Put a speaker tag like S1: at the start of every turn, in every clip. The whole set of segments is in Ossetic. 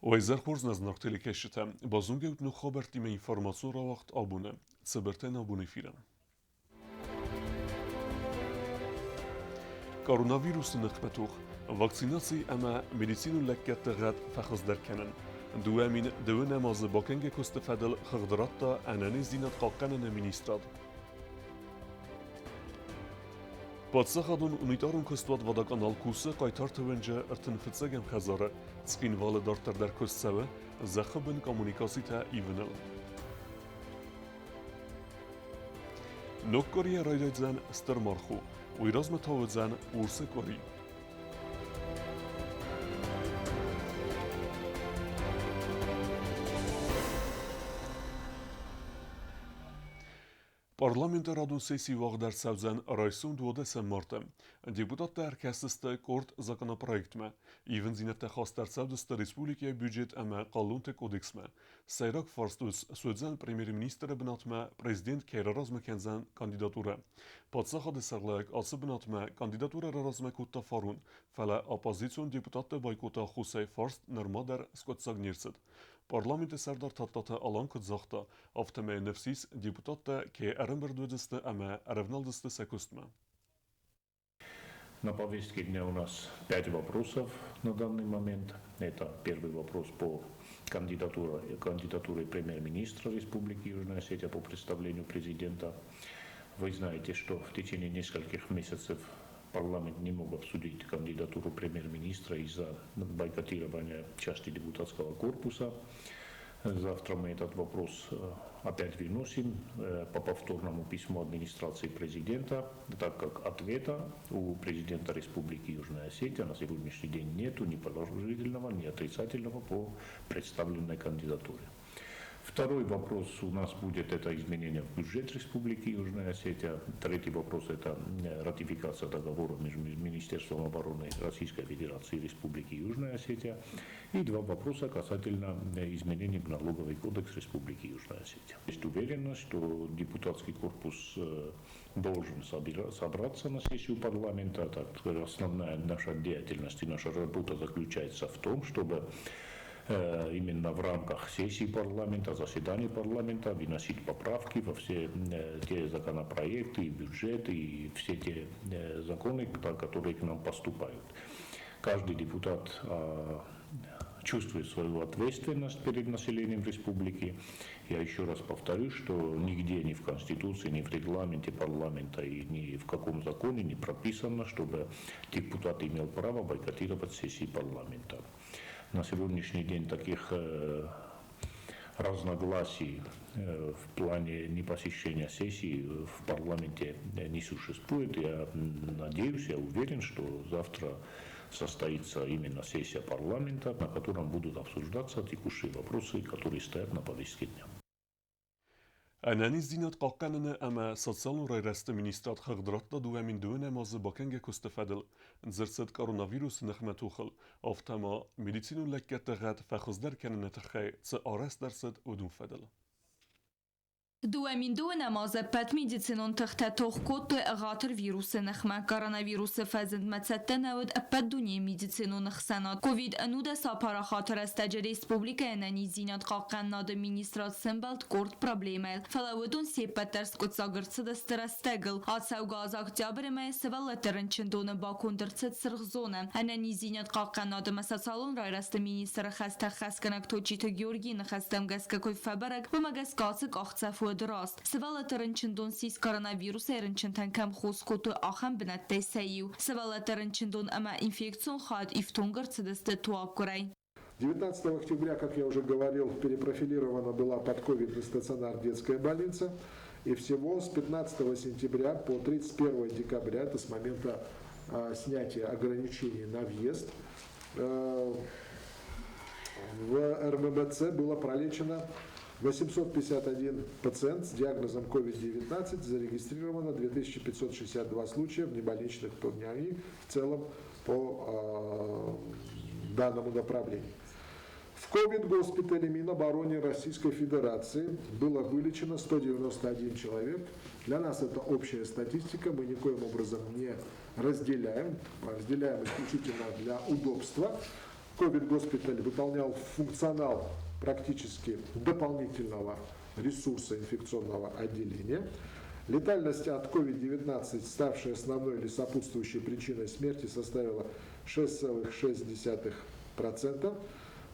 S1: Уӕ изӕр хорз нӕ зынаргъ телекӕсджытӕ! Базонгӕ ут ног хабӕрттимӕ информацион рауагъд абоны. Цыбыртӕ нӕ абоны эфиры. Коронавирусы ныхмӕ тох, вакцинаци ӕмӕ медицинон лӕггӕдты гъӕд фӕхуыздӕр кӕнын. 2009 азы бакӕнгӕ куысты фӕдыл хыгъд радта Ӕнӕниздзинад хъахъхъӕныны министрад. Паддзахадон унитарон куыстуат Водоканал кусы Хъайтарты уынджы 35-ӕм хӕдзары. Цхинвалы дарддӕр дӕр куыст цӕуы зӕххы бын коммуникацитӕ ивыныл. Ног къуырийӕ райдайдзӕн стыр мархо, уый размӕ та уыдзӕн урсы къуыри. Парламенты радон сесси уагъд ӕрцӕудзӕн райсом 12 марты. Депутаттӕ ӕркӕсдзысты къорд законопроектмӕ. Ивындзинӕдтӕ хаст ӕрцӕудзысты республикӕйы бюджет ӕмӕ хъалонты кодексмӕ. Сӕйраг фарст суыдзӕн премьер-министры бынатмӕ президент кӕй раразмӕ кӕндзӕн кандидатурӕ. Паддзахады сӕргълӕууӕг ацы бынатмӕ кандидатурӕ раразмӕ кодта фарон, фӕлӕ оппозицион депутатты бойкоты аххосӕй фарст нырма дӕр скъуыддзаг не рцыд. Парламенты сӕрдар Тадтаты Алан куыд загъта, афтӕмӕй ныфс ис, депутаттӕ кӕй ӕрӕмбырд уыдзысты ӕмӕ ӕрӕвналдзысты сӕ куыстмӕ.
S2: На повестке дня у нас пять вопросов на данный момент. Это первый вопрос по кандидатуре, кандидатуре премьер-министра Республики Южная Осетия по представлению президента. Вы знаете, что в течение нескольких месяцев парламент не мог обсудить кандидатуру премьер-министра из-за бойкотирования части депутатского корпуса. Завтра мы этот вопрос опять выносим по повторному письму администрации президента, так как ответа у президента Республики Южная Осетия на сегодняшний день нету ни положительного, ни отрицательного по представленной кандидатуре. Второй вопрос у нас будет это изменение в бюджет Республики Южная Осетия. Третий вопрос это ратификация договора между Министерством обороны Российской Федерации и Республики Южная Осетия. И два вопроса касательно изменений в налоговый кодекс Республики Южная Осетия. Есть уверенность, что депутатский корпус должен собраться на сессию парламента. Так, основная наша деятельность и наша работа заключается в том, чтобы именно в рамках сессии парламента, заседаний парламента выносить поправки во все те законопроекты, и бюджеты, и все те законы, которые к нам поступают. Каждый депутат чувствует свою ответственность перед населением республики. Я еще раз повторю, что нигде ни в Конституции, ни в регламенте парламента и ни в каком законе не прописано, чтобы депутат имел право бойкотировать сессии парламента. На сегодняшний день таких разногласий в плане непосещения сессии в парламенте не существует. Я надеюсь, я уверен, что завтра состоится именно сессия парламента, на котором будут обсуждаться текущие вопросы, которые стоят на повестке дня.
S1: Ӕнӕниздзинад хъахъхъӕныны ӕмӕ социалон райрӕзты министрад хыгъд радта 2009 азы бакӕнгӕ куысты фӕдыл. Дзырд цыд коронавирусы ныхмӕ тохыл, афтӕ ма медицинон лӕггӕдты гъӕд фӕхуыздӕр кӕныны тыххӕй цы арӕзт ӕрцыд, уыдон фӕдыл.
S3: 2009 азы ӕппӕт медицинон тыхтӕ тох кодтой ӕгъатыр вирусы ныхмӕ. Коронавирусы фӕзындмӕ цӕттӕ нӕ уыд ӕппӕт дунейы медицинон ӕхсӕнад. Ковид-ӕнудӕс апарахаты рӕстӕджы республикӕйы ӕнӕниздзинад хъахъхъӕнынады министрад сӕмбӕлд къорд проблемӕйыл, фӕлӕ уыдон се ппӕт дӕр скъуыддзаг ӕрцыдысты рӕстӕгыл. Ацӕугӕ аз октябры мӕйы сывӕллӕтты рынчындоны баконд ӕрцыд сырх зонӕ. Ӕнӕниздзинад хъахъхъӕнынад ӕмӕ социалон райрӕзты министры хӕстӕ хӕсгӕнӕг Точиты Георгийы ныхӕстӕм гӕсгӕ куыд фӕбӕрӕг, уымӕ гӕсгӕ ацы къахдзӕф уыд раст. Сывӕллӕтты рынчындон ссис коронавирусӕй рынчынтӕн кӕм хос кодтой, ахӕм бынӕттӕй сӕ иу. Сывӕллӕтты рынчындон ӕмӕ инфекцион хайад ифтонг ӕрцыдысты туаггуырӕй.
S4: 19 октября, как я уже говорил, перепрофилирована была под ковидный стационар детская больница. И всего с 15 сентября по 31 декабря, это с момента снятия ограничений на въезд, в РМБЦ было пролечено 851 пациент с диагнозом COVID-19, зарегистрировано 2562 случая внебольничных пневмоний в целом по данному направлению. В ковид-госпитале Минобороны Российской Федерации было вылечено 191 человек. Для нас это общая статистика, мы никоим образом не разделяем, разделяем исключительно для удобства. Ковид-госпиталь выполнял функционал практически дополнительного ресурса инфекционного отделения. Летальность от COVID-19, ставшая основной или сопутствующей причиной смерти, составила 6,6%,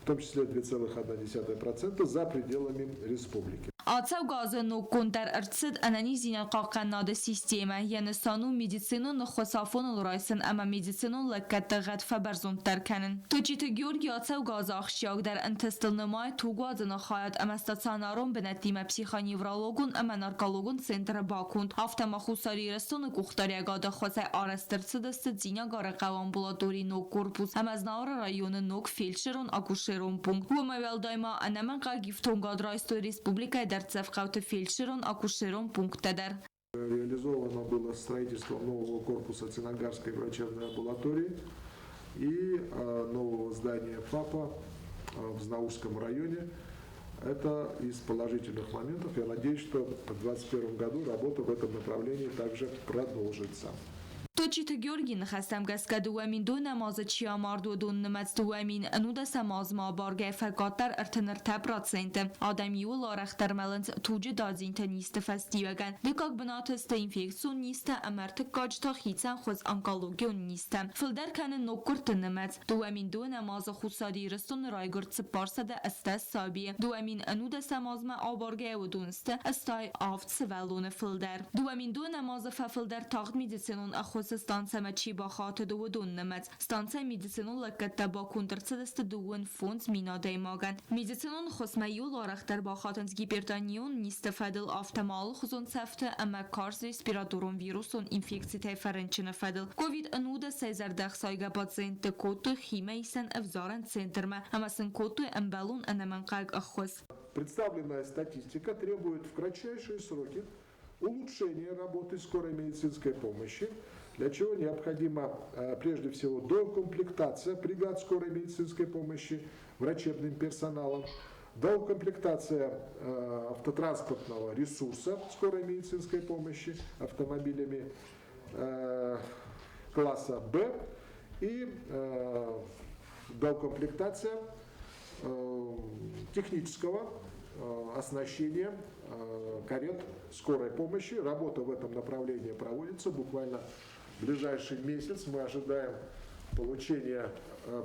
S4: в том числе 2,1% за пределами республики.
S3: Ацӕугӕ азы ноггонд дӕр ӕрцыд ӕнӕниздзинад хъахъхъӕнынады системӕ, йӕ нысан у медицинон ӕххуыс афоныл райсын ӕмӕ медицинон лӕггӕдты гъӕд фӕбӕрзонддӕр кӕнын. Тотчиты Георги ацӕугӕ азы ахсджиагдӕр ӕнтыстыл нымайы тугуадзыны хайад ӕмӕ стационарон бынӕттимӕ психоневрологон ӕмӕ наркологон центры баконд, афтӕ ма Хуссар Ирыстоны къухдариӕгады ӕххуысӕй арӕзт ӕрцыдысты Дзинагары хъӕуы амбулаторийы ног корпус ӕмӕ Знауыры районы ног фельдшерон-акушерон пункт. Уымӕй уӕлдай ма ӕнӕмӕнгхъӕуӕг ифтонгад райстой республикӕйы дӕрддзӕф хъӕуты фельдшерон-акушерон пункттӕ дӕр.
S4: Реализовано было строительство нового корпуса Цинагарской врачебной амбулатории и нового здания ФАПа в Знаурском районе. Это из положительных моментов. Я надеюсь, что в 2021 году работа в этом направлении также продолжится.
S3: Тотчиты Георгийы ныхӕстӕм гӕсгӕ 2002 азы чи амард, уыдон нымӕц 2011 азмӕ абаргӕйӕ фӕкъаддӕр 33%. Адӕм иууыл арӕхдӕр мӕлынц туджы дадзинты низты фӕстиуӕгӕн. Дыккаг бынаты сты инфекцион низтӕ ӕмӕ ӕртыккаджы та хицӕн хуыз онкологион низтӕ. Фылдӕр кӕны ноггуырдты нымӕц. 2002 азы Хуссар Ирыстоны райгуырд 480 сабийы. 2011 азмӕ абаргӕйӕ уыдон сты 87 сывӕллоны фылдӕр. 2002 азы фӕфылдӕр тагъд медицинон ӕххуысы станцӕмӕ чи бахатыд, уыдон нымӕц. Станцӕйы медицинон лӕггӕдтӕ баконд ӕрцыдысты 55 000 адӕймагӕн. Медицинон ӕххуысмӕ иууыл арӕхдӕр бахатынц гипертонион низты фӕдыл, афтӕ ма алыхуызон цӕфты ӕмӕ карз респираторон вирусон инфекцитӕй фӕрынчыны фӕдыл. Ковид-19-ӕй зӕрдӕхсайгӕ пациентты кодтой химӕисӕн ӕвзарӕн центрмӕ ӕмӕ сын кодтой ӕмбӕлон ӕнӕмӕнгхъӕуӕг ӕххуыс.
S4: Представленная статистика требует в кратчайшие сроки улучшения работы скорой медицинской помощи, для чего необходима прежде всего докомплектация бригад скорой медицинской помощи врачебным персоналом, докомплектация автотранспортного ресурса скорой медицинской помощи автомобилями класса «Б» и докомплектация технического оснащения карет скорой помощи. Работа в этом направлении проводится. Буквально в ближайший месяц мы ожидаем получения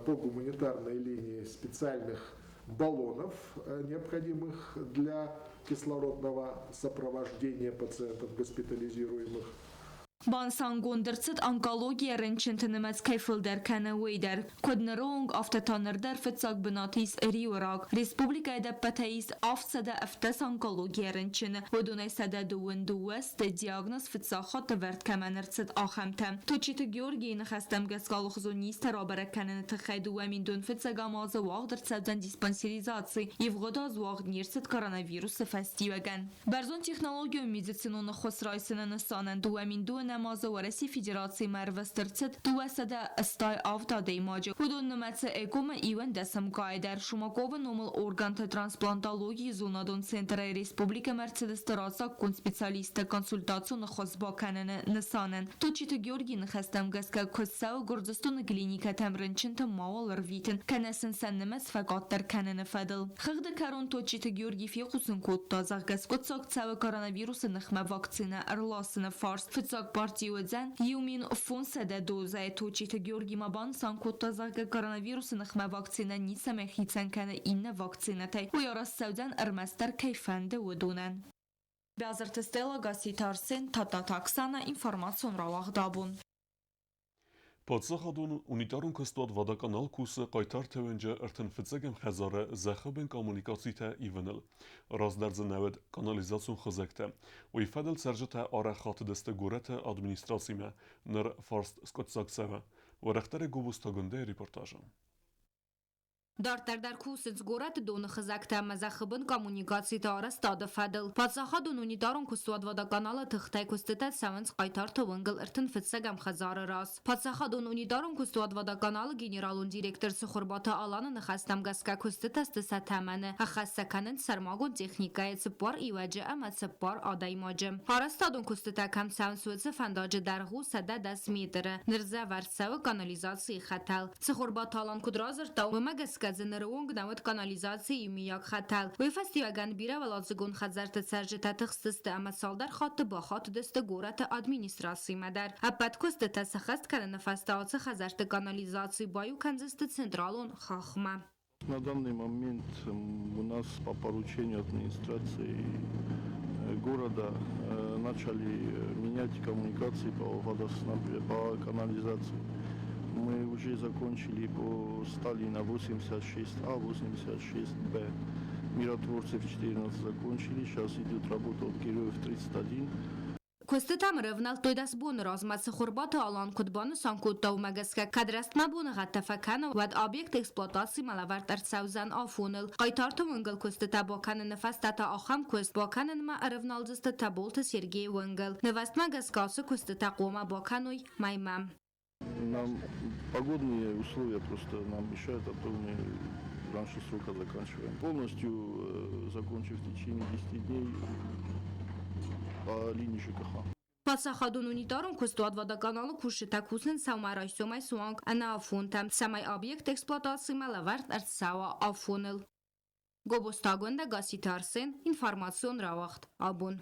S4: по гуманитарной линии специальных баллонов, необходимых для кислородного сопровождения пациентов госпитализируемых.
S3: Банысангонд ӕрцыд, онкологийӕ рынчынты нымӕц кӕй фылдӕр кӕны, уый дӕр. Куыд ныры онг, афтӕ та ныр дӕр фыццаг бынаты ис риуыраг. Республикӕйы ӕдӕппӕтӕй ис 770 онкологийӕ рынчыны, уыдонӕй 122 сты, диагноз фыццаг хатт ӕвӕрд кӕмӕн ӕрцыд, ахӕмтӕ. Тотчиты Георгийы ныхӕстӕм гӕсгӕ алыхуызон низтӕ рабӕрӕг кӕныны тыххӕй 2005 азы уагъд ӕрцӕудзӕн диспансеризаци, ивгъуыд аз уагъд не рцыд коронавирусы фӕстиуӕгӕн. Бӕрзонд технологион медицинон ӕххуыс райсыны нысанӕн 2002 азы Уӕрӕсейы Федерацимӕ ӕрвыст ӕрцыд 287 адӕймаджы. Уыдон нымӕцы ЭКОМ-ы иуӕндӕсӕм къайы дӕр Шумаковы номыл органты трансплантологийы зонадон центрӕй республикӕмӕ ӕрцыдысты раззаггонд специалисттӕ консультацион ӕххуыс бакӕныны нысанӕн. Тотчиты Георгийы ныхӕстӕм гӕсгӕ, куы цӕуы Гуырдзыстоны клиникӕтӕм рынчынты мауал ӕрвитын, кӕнӕ сын сӕ нымӕц фӕкъаддӕр кӕныны фӕдыл. Хыгъды кӕрон Тотчиты Георгий фехъусын кодта, зӕгъгӕ, скъуыддзаг цӕуы коронавирусы ныхмӕ вакцинӕ ӕрласыны фарст. Фыццаг парти уыдзӕн 1500 дозӕйы. Тотчиты Георгий ма банысан кодта, зӕгъгӕ, коронавирусы ныхмӕ вакцинӕ ницӕмӕй хицӕн кӕны иннӕ вакцинӕтӕй. Уый арӕзт цӕудзӕн ӕрмӕстдӕр кӕй фӕнды, уыдонӕн. Бязырты Стелла, Гасситы Арсен, Тадтаты Оксана, информацион рауагъд абон.
S1: Паддзахадон унитарон куыстуат Водоканал кусы Хъайтарты уынджы 35-ӕм хӕдзары зӕххы бын коммуникацитӕ ивыныл. Раздӕр дзы нӕ уыд канализацион хызӕгтӕ. Уый фӕдыл цӕрджытӕ арӕх хатыдысты горӕты администрацимӕ. Ныр фарст скъуыддзаг цӕуы. Уӕрӕхдӕры Гобозты Агуындӕйы репортажы.
S5: Дарддӕр дӕр кусынц горӕты доны хызӕгтӕ ӕмӕ зӕххыбын коммуникациты арӕзтады фӕдыл. Паддзахадон унитарон куыстуат Водоканал-ы тыхтӕй куыстытӕ цӕуынц Хъайтарты уынгыл 35-ӕм хӕдзары раз. Паддзахадон унитарон куыстуат Водоканал-ы генералон директор Цыхуырбаты Аланы ныхӕстӕм гӕсгӕ куыстытӕ сты сӕ тӕмӕны, ӕххӕст сӕ кӕнынц сӕрмагонд техникӕйы 4 иуӕджы ӕмӕ 4 адӕймаджы. Арӕзтадон куыстытӕ кӕм цӕуынц, уыцы фӕндаджы дӕргъ у 110 метры. Ныр дзы ӕвӕрд цӕуы канализацийы хӕтӕл. Цыхуырбаталан куыд радзырдта, уымӕ гӕсгӕ дзы ныры онг нӕ уыд канализацийы иумиаг хӕтӕл. Уый фӕстиуӕгӕн бирӕуӕладзыгон хӕдзӕртты цӕрджытӕ тыхстысты ӕмӕ цалдӕр хатты бахатыдысты горӕты администрацимӕ дӕр. Ӕппӕт куыстытӕ сӕххӕст кӕныны фӕстӕ ацы хӕдзӕртты канализаци баиу кӕндзысты централон хаххмӕ.
S6: На данный момент у нас по поручению администрации города начали менять коммуникации по водоснабжению, по канализации. Мы уже закончили по Сталина 86А, 86Б. Миротворцев 14 закончили, сейчас идет работа от Героев 31.
S5: Куыстытӕм ӕрӕвнӕлдтой 10 боны размӕ. Цыхуырбаты Алан куыд банысан кодта, уымӕ гӕсгӕ кӕд рӕстмӕ боныгъӕдтӕ фӕкӕны, уӕд объект эксплуатацимӕ лӕвӕрд ӕрцӕудзӕн афоныл. Хъайтарты уынгыл куыстытӕ бакӕныны фӕстӕ та ахӕм куыст бакӕнынмӕ ӕрӕвналдзысты Тӕболты Сергейы уынгыл. Нывӕстмӕ гӕсгӕ ацы куыстытӕ хъуамӕ бакӕной мӕймӕ.
S6: Нам погодные условия просто нам мешают, а то мы раньше срока заканчиваем. Полностью закончив в течение 10 дней по линии ЖКХ.
S5: Паддзахадон унитарон куыстуат Водоканал-ы кусджытӕ кусынц сӕумӕрайсомӕй суанг ӕнӕафонтӕм, цӕмӕй объект эксплуатацимӕ лӕвӕрд ӕрцӕуа афоныл. Гобозтагондӕ Гасситы Арсен, информацион рауагъд «Абон».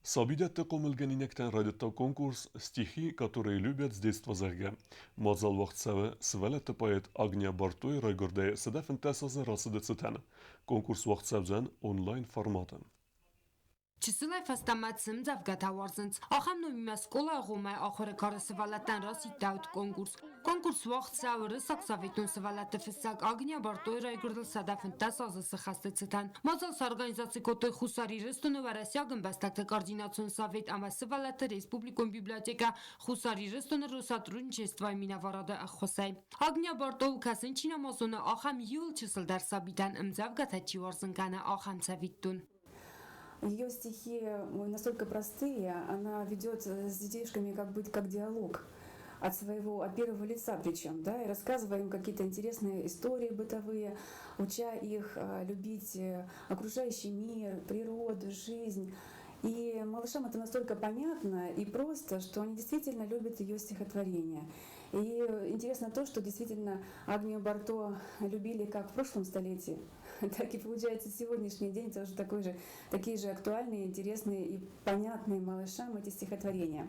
S1: Сабидӕтты хъомылгӕнинӕгтӕн райдыдта конкурс «Стихи, которые любят с детства», зӕгъгӕ. Мадзал уагъд цӕуы сывӕллӕтты поэт Агния Бартойы райгуырдӕй 115 азы рацыды цытӕн. Конкурс уагъд цӕудзӕн онлайн-форматы.
S7: Чысылӕй фӕстӕмӕ цы ӕмдзӕвгӕтӕ уарзынц, ахӕм номимӕ скъолайы ахуыры кары сывӕллӕттӕн расидтӕуыд конкурс. Конкурс уагъд цӕуы Рысаг советон сывӕллӕтты фыссӕг Агния Бартойы райгуырдыл 115 азы сыхӕсты цытӕн. Мадзал сорганизаци кодтой Хуссар Ирыстоны Уӕрӕсейаг ӕмбӕстӕгты координацион совет ӕмӕ сывӕллӕтты республикон библиотекӕ Хуссар Ирыстоны Россотрудничествойы минӕварады ӕххуысӕй. Агния Барто кӕсын чи нӕма зоны, ахӕм иуыл чысылдӕр сабитӕн ӕмдзӕвгӕтӕ чи уарзын кӕны, ахӕм цӕвиттон.
S8: Ее стихи настолько простые, она ведет с детишками как быть как диалог от своего, от первого лица причем, да, и рассказывая им какие-то интересные истории бытовые, уча их любить окружающий мир, природу, жизнь. И малышам это настолько понятно и просто, что они действительно любят ее стихотворения. И интересно то, что действительно Агнию Барто любили как в прошлом столетии, так и получается сегодняшний день тоже такие же актуальные, интересные и понятные малышам эти стихотворения.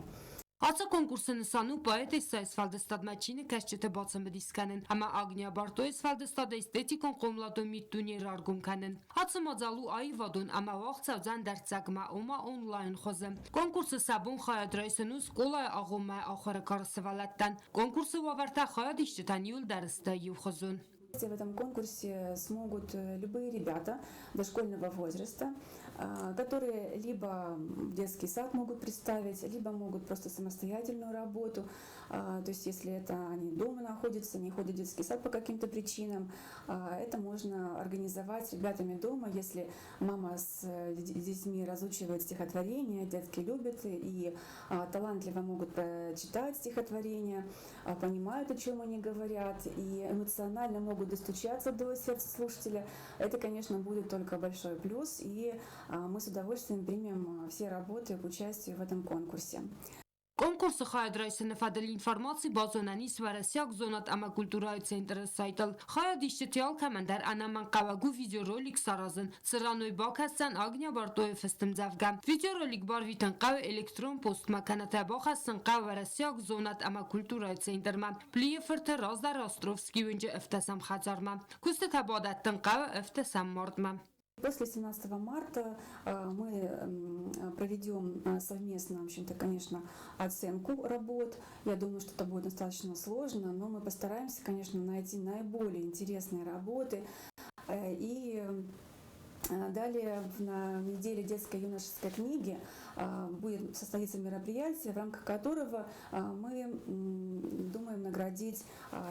S7: Ацы конкурсы нысан у поэтессӕйы сфӕлдыстадмӕ чиныгкӕсджыты бацымыдис кӕнын ӕмӕ Агния Бартойы сфӕлдыстады эстетикон хъомыладон миддуне раргом кӕнын. Ацы мадзал у аивадон ӕмӕ уагъд цӕудзӕн дӕрддзӕгмӕ, ома онлайн хуызы. Конкурсы сӕ бон хайад райсын у скъолайы агъоммӕ ахуыры кары сывӕллӕттӕн. Конкурсы уавӕртӕ хайадисджытӕн иуылдӕр сты иухуызон.
S8: В этом конкурсе смогут любые ребята дошкольного возраста, которые либо детский сад могут представить, либо могут просто самостоятельную работу. То есть если это они дома находятся, не ходят в детский сад по каким-то причинам, это можно организовать с ребятами дома, если мама с детьми разучивает стихотворение, детки любят и талантливо могут прочитать стихотворение, понимают, о чем они говорят, и эмоционально могут достучаться до сердца слушателя. Это, конечно, будет только большой плюс, и мы с удовольствием примем все работы к участию в этом конкурсе.
S7: Конкурсы хайад райсыны фӕдыл информаци базонӕн ис Уӕрӕсейаг зонад ӕмӕ культурӕйы центры сайтыл. Хайадисджыты алкӕмӕн дӕр ӕнӕмӕнгхъӕуӕг у видеоролик саразын, цыран уый бакӕсдзӕн Агния Бартойы фыст ӕмдзӕвгӕ. Видеоролик барвитын хъӕуы электрон постмӕ кӕнӕ та бахӕссын хъӕуы Уӕрӕсейаг зонад ӕмӕ культурӕйы центрмӕ. Плийы фырты раздӕр Островский уынджы 15-ӕм хӕдзармӕ. Куыстытӕ бадӕттын хъӕуы 15-ӕм мартмӕ.
S8: После 17 марта мы проведем совместно, в общем-то, конечно, оценку работ. Я думаю, что это будет достаточно сложно, но мы постараемся, конечно, найти наиболее интересные работы и Далее на неделе детской и юношеской книги будет состоиться мероприятие, в рамках которого мы думаем наградить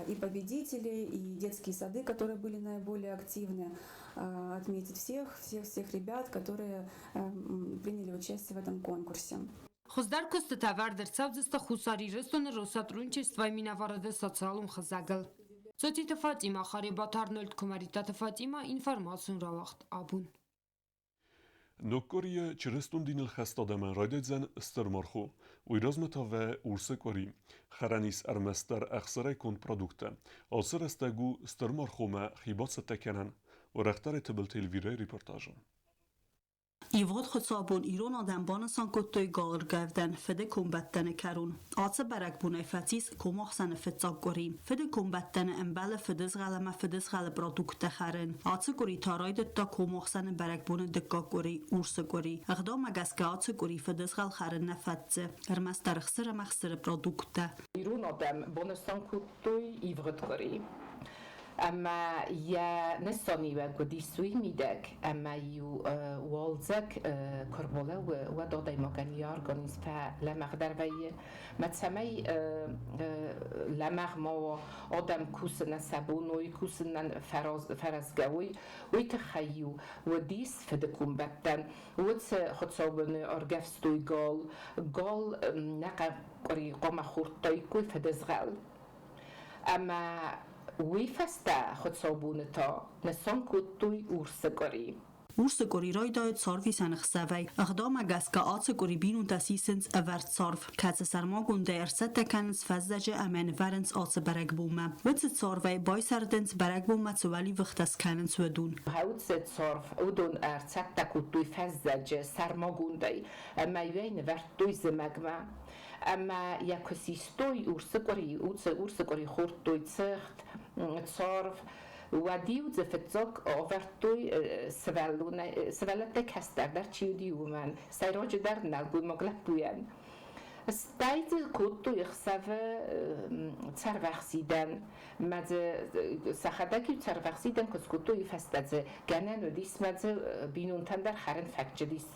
S8: и победителей, и детские сады, которые были наиболее активны, отметить всех, всех, всех ребят, которые приняли участие в этом конкурсе.
S7: Хуыздӕр куыстытӕ ӕвӕрд ӕрцӕудзысты Хуссар Ирыстоны Россотрудничествойы минӕварады социалон хызӕгыл. Цоциты Фатимӕ, Харебаты Арнольд, Куымӕридтаты Фатимӕ, информацион рауагъд Абон.
S1: Ног къуырийы чырыстон диныл хӕст адӕмӕн райдайдзӕн стыр мархо. Уый размӕ та вӕ урсы къуыри. Хӕрӕн ис ӕрмӕстдӕр ӕхсырӕй конд продукттӕ. Ацы рӕстӕг у стыр мархомӕ хи бацӕттӕ кӕнӕн. Уӕрӕхдӕрӕй Тыбылты Эльвирӕйы репортажы.
S9: Ивгъуыд хуыцаубон ирон адӕм банысан кодтой галыргӕвдӕн Фыды комбӕттӕны кӕрон. Ацы бӕрӕгбонӕй фӕцис комахсӕны фыццаг къуыри. Фыды комбӕттӕны ӕмбӕлы фыдызгъӕл ӕмӕ фыдызгъӕлы продукттӕ хӕрын. Ацы къуыри та райдыдта комахсӕны бӕрӕгбоны дыккаг къуыри, урсы къуыри. Ӕгъдаумӕ гӕсгӕ ацы къуыри фыдызгъӕл хӕрын нӕ фӕтдзы, ӕрмӕстдӕр ӕхсыр ӕмӕ ӕхсыры продукттӕ.
S10: Ирон адӕм банысан кодтой ивгъуыд къуыри. Ӕмӕ йӕ нысаниуӕг уыдис уый мидӕг, ӕмӕ-иу уалдзӕг куы рбалӕууы, уӕд адӕймагӕн йӕ организм фӕлӕмӕгъдӕр вӕййы. Мӕ цӕмӕй лӕмӕгъ ма уа, адӕм кусынӕн сӕ бон уой, кусынӕн фӕразгӕ уой, уый тыххӕй-иу уыдис фыды комбӕттӕн. Уыцы хуыцаубоны ӕргӕвстой гал, гал нӕ къуыри хъуамӕ хордтаиккой фыдызгъӕл. Ӕмӕ уый фӕстӕ хуыцаубоны та нысан кодтой урсы къуыри.
S9: Урсы къуыри райдайы царвисӕны хсӕвӕй. Ӕгъдаумӕ гӕсгӕ ацы къуыри бинонтӕ сисынц ӕвӕрд царв, кӕцы сӕрмагондӕй ӕрцӕттӕ кӕнынц фӕззӕджы ӕмӕ нывӕрынц ацы бӕрӕгбонмӕ. Уыцы царвӕй байсӕрдынц, бӕрӕгбонмӕ цы уӕливыхтӕ скӕнынц, уыдон.
S10: Уыцы царв уыдон ӕрцӕттӕ кодтой фӕззӕджы сӕрмагондӕй ӕмӕ йӕ нывӕрдтой зымӕгмӕ. Ӕмӕ йӕ куы систой урсы къуыри, урсы къуыри хордтой цыхт, царв, уӕд-иу дзы фыццаг ӕвӕрдтой сывӕллӕттӕй кӕстӕрдӕр чи уыди, уымӕн, сӕйраджыдӕр нӕлгоймаг лӕппуйӕн. Стӕй дзы кодтой ӕхсӕвы цӕрвӕхсидӕн. Мӕ дзы сӕхӕдӕг-иу цӕрвӕхсидӕн куы скодтой, уый фӕстӕ дзы гӕнӕн уыдис, мӕ дзы бинонтӕн дӕр хӕрын фӕтчыдис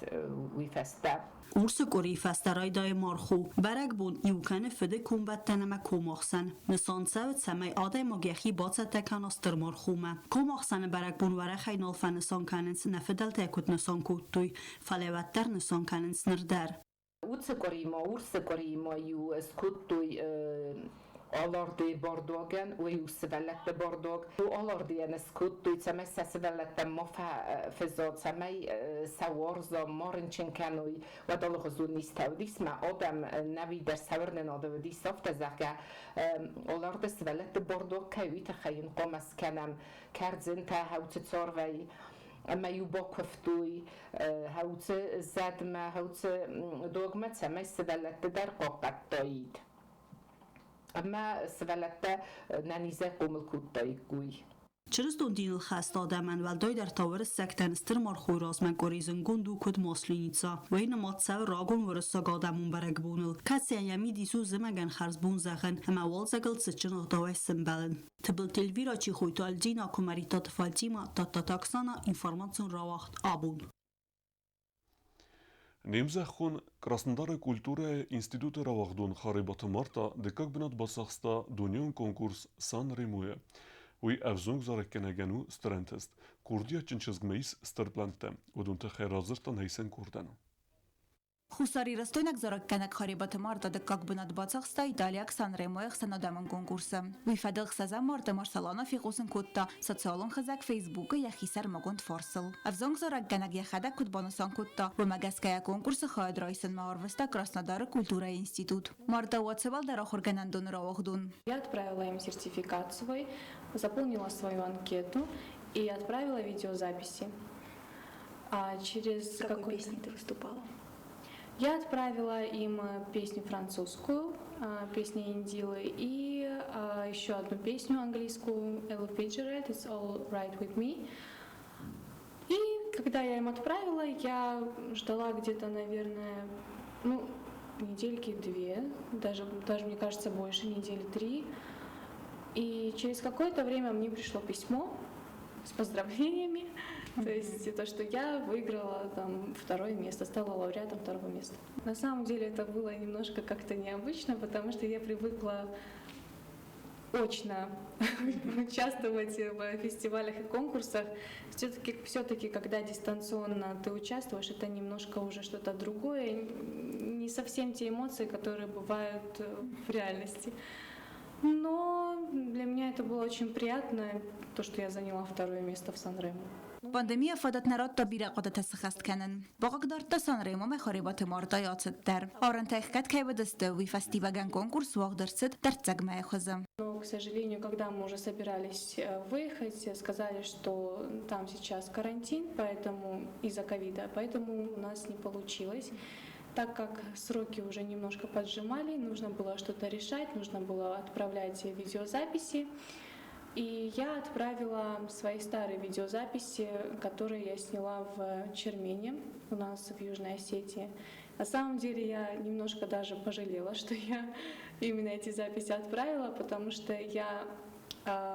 S10: уый фӕстӕ.
S9: Урсы къуырийы фӕстӕ райдайы мархо. Бӕрӕгбон иу кӕны фыды комбӕттӕн ӕмӕ комахсӕн. Нысан цӕуы, цӕмӕй адӕймаг йӕхи бацӕттӕ кӕна стыр мархомӕ. Комахсӕны бӕрӕгбон уӕрӕхӕй нал фӕнысан кӕнынц, нӕ фыдӕлтӕ куыд нысан кодтой, фӕлӕ уӕддӕр нысан кӕнынц ныр дӕр.
S10: Уыцы къуыримӕ, урсы къуыримӕ-иу скодтой Алардыйы бардуагӕн, уый у сывӕллӕтты бардуаг. Алардыйӕн скодтой, цӕмӕй сӕ сывӕллӕттӕм ма фӕфыза, цӕмӕй сӕ уарза, ма рынчын кӕной. Уӕд алыгъуызон низтӕ уыдис, мӕ адӕм нӕуи дӕр сӕ уырнынады уыдис афтӕ, зӕгъгӕ, Аларды сывӕллӕтты бардуаг кӕй, уый тыххӕй йын хъуамӕ скӕнӕм кӕрдзынтӕ, хӕуцы царвӕй. Ӕмӕ-иу бакуывтой хӕуцы зӕдмӕ, хӕуцы догмӕ, цӕмӕй сывӕллӕтты дӕр хъахъхъӕдтаид. Ӕмӕ сывӕллӕттӕ нӕнизӕй хъомыл кодтаиккой.
S9: Чырыстон диныл хӕст адӕмӕн, уӕлдайдӕр та уырыссӕгтӕн стыр мархойы размӕ къуыри зындгонд у куыд Масленица. Уый нымад цӕуы рагон уырыссаг адӕмон бӕрӕгбоныл, кӕцыйӕн йӕ мидис у зымӕгӕн хӕрзбон зӕгъын ӕмӕ уалдзӕгыл цытджын ӕгъдауӕй сӕмбӕлын. Тыбылты Эльвира, Чехойты Альдина, Куымӕридтаты Фатимӕ, Тадтаты Оксана, информацион рауагъд «Абон».
S1: Не мзӕххон Краснодары культурӕйы институты рауагъдон Харебаты Марта дыккаг бынат бацахста дунеон конкурс Сан-Ремойы. Уый ӕвзонг зарӕггӕнӕгӕн у стыр ӕнтыст. Курдиатджын чызгмӕ ис стыр плӕнттӕ. Уыдон тыххӕй радзырдта Нӕйсӕн Курдӕн.
S3: Хуссарирыстойнаг зарӕггӕнӕг Харебаты Марта дыккаг бынат бацахста италиаг Сан-Ремойы ӕхсӕнадӕмон конкурсы. Уый фӕдыл 6 марты Марсалана фехъусын кодта социалон хызӕг Фейсбукы йӕхи сӕрмагонд фарсыл. Ӕвзонг зарӕггӕнӕг йӕхӕдӕг куыд банысан кодта, уымӕ гӕсгӕ йӕ конкурсы хайад райсынмӕ арвыста Краснодары культурӕйы институт. Марта уӕд цӕуылдӕр ахуыргӕнӕндоны рауагъдон.
S11: Я отправила им сертификат свой, заполнила свою анкету и отправила видеозаписи. А через
S8: Какой песней ты выступала?
S11: Я отправила им песню французскую, песню Индилы, и еще одну песню английскую Ella Fitzgerald, It's All Right With Me. И когда я им отправила, я ждала где-то, наверное, ну, недельки две, даже, мне кажется, больше, недели три. И через какое-то время мне пришло письмо с поздравлениями. То есть то, что я выиграла там второе место, стала лауреатом второго места. На самом деле это было немножко как-то необычно, потому что я привыкла очно участвовать в фестивалях и конкурсах. Все-таки, когда дистанционно ты участвуешь, это немножко уже что-то другое, не совсем те эмоции, которые бывают в реальности. Но для меня это было очень приятно, то, что я заняла второе место в Сан-Ремо.
S3: Пандемия фадат нӕ радта бирӕ хъуыдытӕ сыххӕст кӕнын. Бахъыгдардта Сан-Ремомӕ Харебаты Мартайы ацыд дӕр. Арӕнтӕ ӕхгӕд кӕй уыдысты, уый фӕстиуӕгӕн конкурс уагъд ӕрцыд дӕрддзӕгмӕйы хуызы.
S11: Но, к сожалению, когда мы уже собирались выехать, сказали, что там сейчас карантин, поэтому из-за ковида, поэтому у нас не получилось. Так как сроки уже немножко поджимали, нужно было что-то решать, нужно было отправлять видеозаписи. И я отправила свои старые видеозаписи, которые я сняла в Чермене, у нас в Южной Осетии. На самом деле я немножко даже пожалела, что я именно эти записи отправила, потому что я,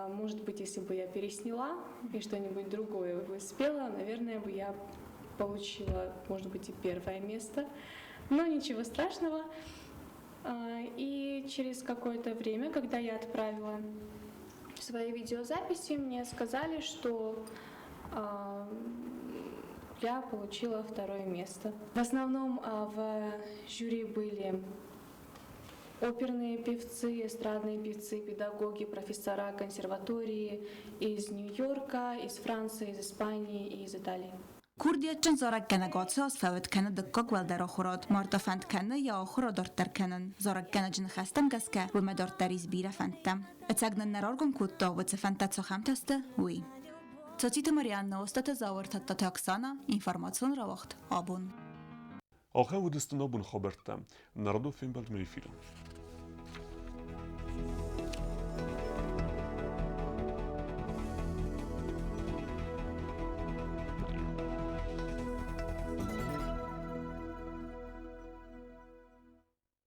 S11: может быть, если бы я пересняла и что-нибудь другое бы спела, наверное, бы я получила, может быть, и первое место. Но ничего страшного. И через какое-то время, когда я отправила свои видеозаписи, мне сказали, что я получила второе место. В основном в жюри были оперные певцы, эстрадные певцы, педагоги, профессора консерватории из Нью-Йорка, из Франции, из Испании и из Италии.
S3: Курдиатджын зарӕггӕнӕг ацы аз фӕуд кӕны дыккаг уӕлдӕр ахуырад. Марта фӕнд кӕны йӕ ахуыр адарддӕр кӕнын. Зарӕггӕнӕджы ныхӕстӕм гӕсгӕ, уымӕ дарддӕр ис бирӕ фӕндтӕ. Ӕцӕг нын нӕ раргом кодта, уыцы фӕндтӕ цахӕмтӕ сты, уый. Цоциты Марианна, Остъаты Зауыр, Тадтаты Оксана, информацион рауагъд Абон.
S1: Ахӕм уыдысты нӕ абоны хабӕрттӕ. Нӕ радон фембӕлдмӕ эфиры.